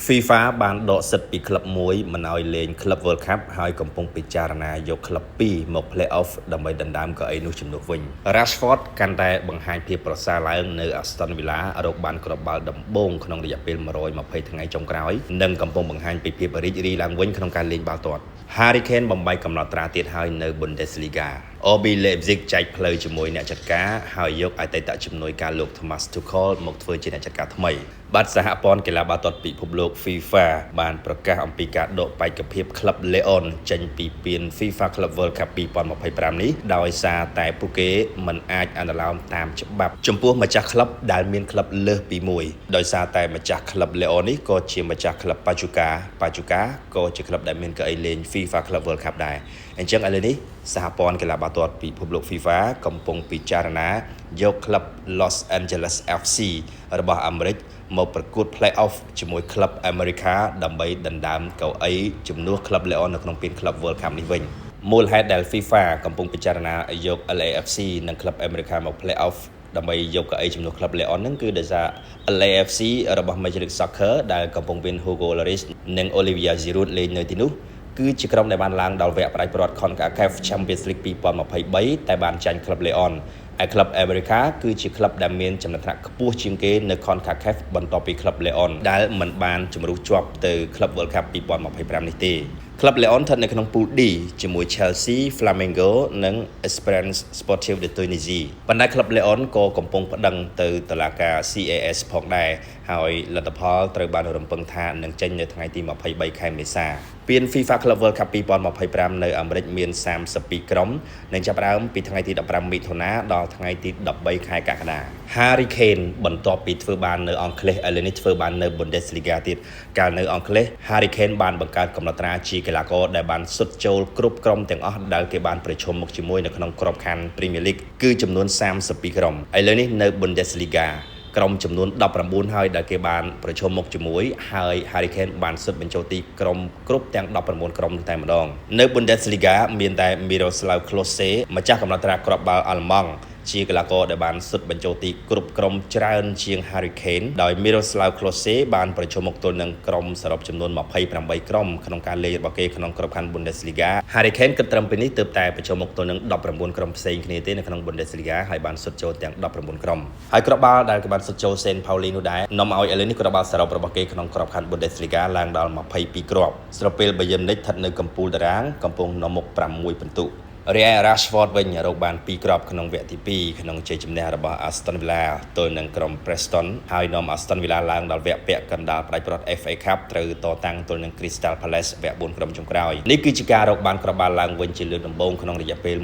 FIFA បានដកសិទ្ធិពីក្លឹបមួយមិនឲ្យលេង Club World Cup ហើយកំពុងពិចារណាយកក្លឹបពីរមក Play Off ដើម្បីដណ្ដើមកៅអីនោះជំនួសវិញ Rashford កាន់តែបង្ហាញភាពប្រសើរឡើងនៅ Aston Villa រកបានគ្រាប់បាល់ដំបូងក្នុងរយៈពេល120ថ្ងៃចុងក្រោយនិងកំពុងបង្ហាញពីភាពរីករាយឡើងវិញក្នុងការលេងបាល់ទាត់ Harry Kane បំបែកកំណត់ត្រាទៀតហើយនៅ Bundesliga RB Leipzig ចែកផ្លូវជាមួយអ្នកចាត់ការហើយយកអតីតជំនួយការលោក Thomas Tuchel មកធ្វើជាអ្នកចាត់ការថ្មីបាទសហព័ន្ធកីឡាបាល់ទាត់ពិភពលោក FIFA បានប្រកាសអំពីការដកបេក្ខភាពក្លឹប Lyon ចេញពីពាន FIFA Club World Cup 2025នេះដោយសារតែពួកគេមិនអាចអនុលោមតាមច្បាប់ចំពោះម្ចាស់ក្លឹបដែលមានក្លឹបលើសពីមួយដោយសារតែម្ចាស់ក្លឹប Lyon នេះក៏ជាម្ចាស់ក្លឹប Pachuca Pachuca ក៏ជាក្លឹបដែលមានកៅអីលេង FIFA Club World Cup ដែរអញ្ចឹងឥឡូវនេះសហព័ន្ធកីឡាបាល់ទាត់ពិភពលោក FIFA កំពុងពិចារណាយកក្លឹប Los Angeles FC របស់អាមេរិកមកប្រកួត Play Off ជាមួយក្លឹប America ដើម្បីដណ្ដើមកៅអីជំនួសក្លឹប Lyon នៅក្នុងពាន Club World Cup នេះវិញមូលហេតុដែល FIFA កំពុងពិចារណាយក LAFC និងក្លឹប America មក Play Off ដើម្បីយកកៅអីជំនួសក្លឹប Lyon ហ្នឹងគឺដោយសារ LAFC របស់ Major League Soccer ដែលកំពុងមាន Hugo Lloris និង Olivier Giroud លេងនៅទីនោះគឺជាក្រុមដែលបានឡើងដល់វគ្គផ្ដាច់ព្រ័ត្រ CONCACAF Champions League 2023តែបានចាញ់ក្លឹប Lyon ឯក្លឹប America គឺជាក្លឹបដែលមានចំណាត់ថ្នាក់ខ្ពស់ជាងគេនៅ CONCACAF បន្ទាប់ពីក្លឹប Lyon ដែលមិនបានជម្រុះជាប់ទៅក្លឹប World Cup 2025នេះទេក្លឹប Lyon ស្ថិតនៅក្នុងពូល D ជាមួយ Chelsea, Flamengo និង Esperance Sportive de Tunisie ប៉ុន្តែក្លឹប Lyon ក៏កំពុងប្តឹងទៅតុលាការ CAS ផងដែរហើយលទ្ធផលត្រូវបានរំពឹងថានឹងចេញនៅថ្ងៃទី23ខែមេសាពាន FIFA Club World Cup 2025នៅអាមេរិកមាន32ក្រុមនិងចាប់ផ្ដើមពីថ្ងៃទី15មិថុនាដល់ថ្ងៃទី13ខែកក្កដា Harry Kane បន្ទាប់ពីធ្វើបាននៅអង់គ្លេសឥឡូវនេះធ្វើបាននៅ Bundesliga ទៀតកាលនៅអង់គ្លេស Harry Kane បានបង្កើតកំណត់ត្រាជាកីឡាករដែលបានសុទ្ធចូលគ្រប់ក្រុមទាំងអស់ដែលគេបានប្រឈមមុខជាមួយនៅក្នុងក្របខ័ណ្ឌ Premier League គឺចំនួន32ក្រុមឥឡូវនេះនៅ Bundesliga ក្រុមចំនួន19ហើយដែលគេបានប្រឈមមុខជាមួយហើយ Harry Kane បានសុទ្ធបញ្ចូលទីក្រុមគ្រប់ទាំង19ក្រុមនោះតែម្ដងនៅ Bundesliga មានតែ Miroslav Klose ម្ចាស់កំណត់ត្រាគ្រាប់បាល់អាល្លឺម៉ង់ជាកីឡាករដែលបានសុទ្ធបញ្ចូលទីគ្រប់ក្រុមច្រើនជាង Harry Kane ដោយ Miroslav Klose បានប្រឈមមុខទល់នឹងក្រុមសរុបចំនួន28ក្រុមក្នុងការលេងរបស់គេក្នុងក្របខ័ណ្ឌ Bundesliga Harry Kane គិតត្រឹមពេលនេះទើបតែប្រឈមមុខទល់នឹង19ក្រុមផ្សេងគ្នាទេនៅក្នុង Bundesliga ហើយបានសុទ្ធចូលទាំង19ក្រុមហើយគ្រាប់បាល់ដែលគេបានសុទ្ធចូល St. Pauli នោះដែរនាំឲ្យឥឡូវនេះគ្រាប់បាល់សរុបរបស់គេក្នុងក្របខ័ណ្ឌ Bundesliga ឡើងដល់22គ្រាប់ស្របពេល Bayern Munich ស្ថិតនៅកំពូលតារាងកំពុងនាំមុខ6ពិន្ទុរីឯ Rashford វិញរកបាន2គ្រាប់ក្នុងវគ្គទី2ក្នុងជ័យជំនះរបស់ Aston Villa ទល់នឹងក្រុម Preston ហើយនាំ Aston Villa ឡើងដល់វគ្គពាក់កណ្ដាលផ្ដាច់ព្រ័ត្រ FA Cup ត្រូវតតាំងទល់នឹង Crystal Palace វគ្គ4ក្រុមចុងក្រោយនេះគឺជាការរកបានគ្រាប់បាល់ឡើងវិញជាលើកដំបូងក្នុងរយៈពេល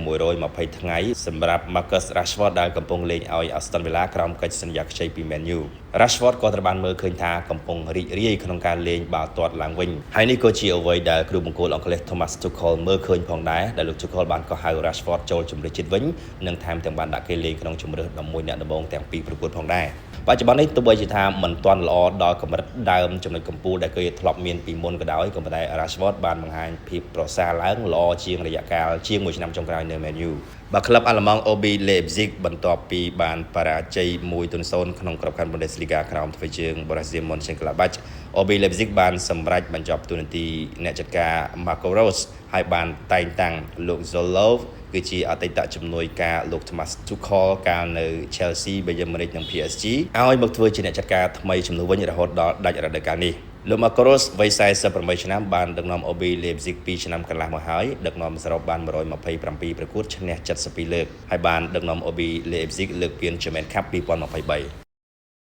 120ថ្ងៃសម្រាប់ Marcus Rashford ដែលកំពុងលេងឲ្យ Aston Villa ក្រោមកិច្ចសន្យាខ្ចីពី Man U Rashford ក៏ត្រូវបានមើលឃើញថាកំពុងរីករាយក្នុងការលេងបាល់ទាត់ឡើងវិញហើយនេះក៏ជាអ្វីដែលគ្រូបង្គោលអង់គ្លេស Thomas Tuchel មើលឃើញផងដែរដែលលោក Tuchel បានកោះហៅ Rashford ចូលជម្រើសជាតិវិញនិងថែមទាំងបានដាក់គេលេងក្នុងជម្រើស11អ្នកដំបូងទាំងពីរប្រកួតផងដែរបច្ចុប្បន្ននេះទោះបីជាថាមិនទាន់ល្អដល់កម្រិតដើមចំណុចកំពូលដែលគេធ្លាប់មានពីមុនក៏ដោយក៏ប៉ុន្តែ Rashford បានបង្ហាញភាពប្រសើរឡើងល្អជាងរយៈកាលជាង1ឆ្នាំចុងក្រោយនៅ Man U បាទក្លឹបអាល្លឺម៉ង់ RB Leipzig បន្ទាប់ពីបានបរាជ័យ1-0ក្នុងក្របខ័ណ្ឌ Bundesliga ក្រោមធ្វើជើង Borussia Mönchengladbach RB Leipzig បានសម្រេចបញ្ចប់តួនាទីអ្នកចាត់ការ Marco Rose ហើយបានតែងតាំងលោក Joe Löw គឺជាអតីតជំនួយការលោក Thomas Tuchel កាលនៅ Chelsea Bayern Munich និង PSG ឲ្យមកធ្វើជាអ្នកចាត់ការថ្មីជំនួសវិញរហូតដល់ដាច់រដូវកាលនេះលោក Marco Rose វ័យ48ឆ្នាំបានដឹកនាំ RB Leipzig 2ឆ្នាំកន្លះមកហើយដឹកនាំសរុបបាន127ប្រកួតឈ្នះ72លើកហើយបានដឹកនាំ RB Leipzig លើកពាន German Cup 2023។